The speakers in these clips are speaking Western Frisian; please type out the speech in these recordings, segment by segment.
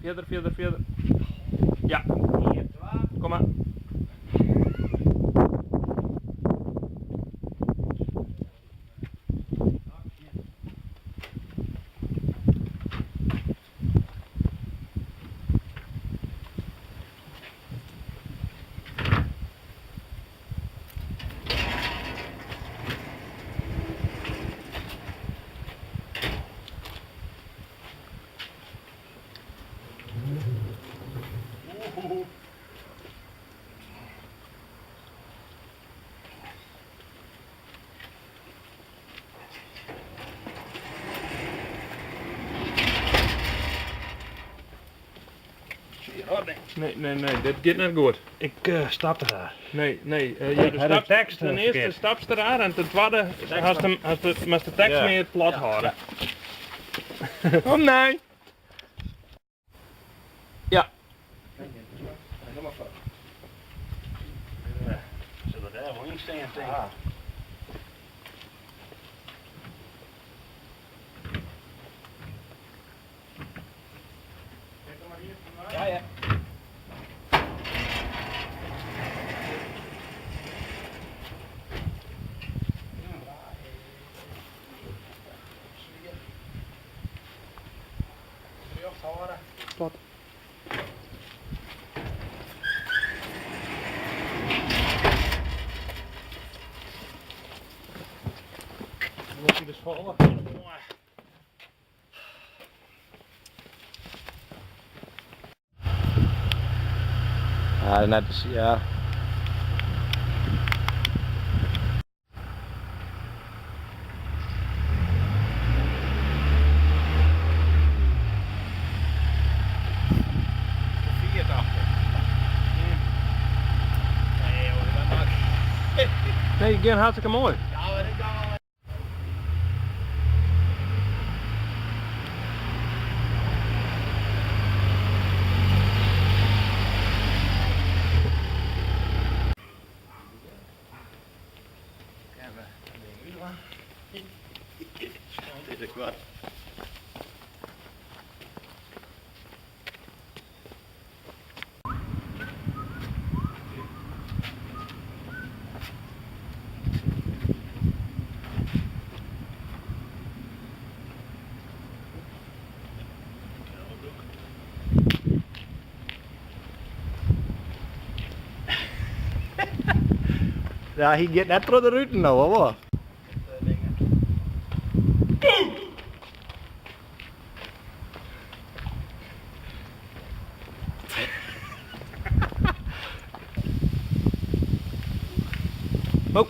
Fierder, fierder, fierder. Ja. Kom mar. Nee, nee, nee, dit giet net goed. Ik stapte raar. Nee, nee, ja, do stapst, tekst ten earste ferkeard. stapst raar en ten twadde hast him, hast de, moatst de tekst mear plat hâlde. Kom nei! Ja. Sil er dêr wol yn stean, tink ik. Ja, ja. Rjocht hâlde. Plat. Moet je dus vallen? Ja, net, ja. Nee, it giet hartstikke moai. Ja, hy giet net troch de ruten no, of wat? Oh.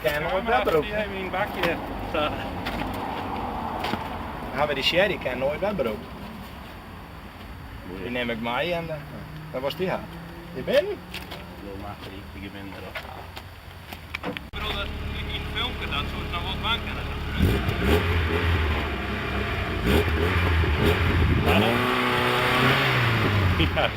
kin noait wer brûkt. Die even yn it bakje. Sa. Hawwe dy sherry kin noait wer brûkt. Dy nim ik mei en dan wolst dy ha. Dy binnen? Bliuw achter dy, dy gebinnen derop. Ik bedoel, dat yn in filmke, dat soe it noch wol dwaan kinne natuerlik. Ja.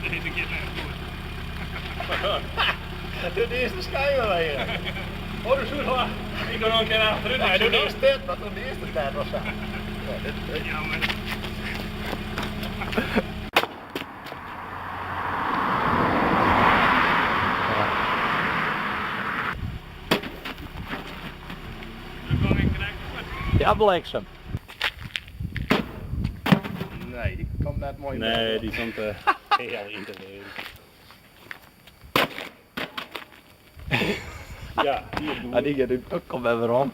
Deze keer echt goed. Dit is de skynbeweging. Oh, de zoet hoor. Ik doe nog een keer achteruit. Hij doet eerst dit, wat doet de eerste tijd was dat? Ja, dit, Jammer. Ja, bliksem. Nee, die komt net mooi Nee, die komt heel in te leren. Ja, die is goed. Ja, die gaat ook, komt weer om.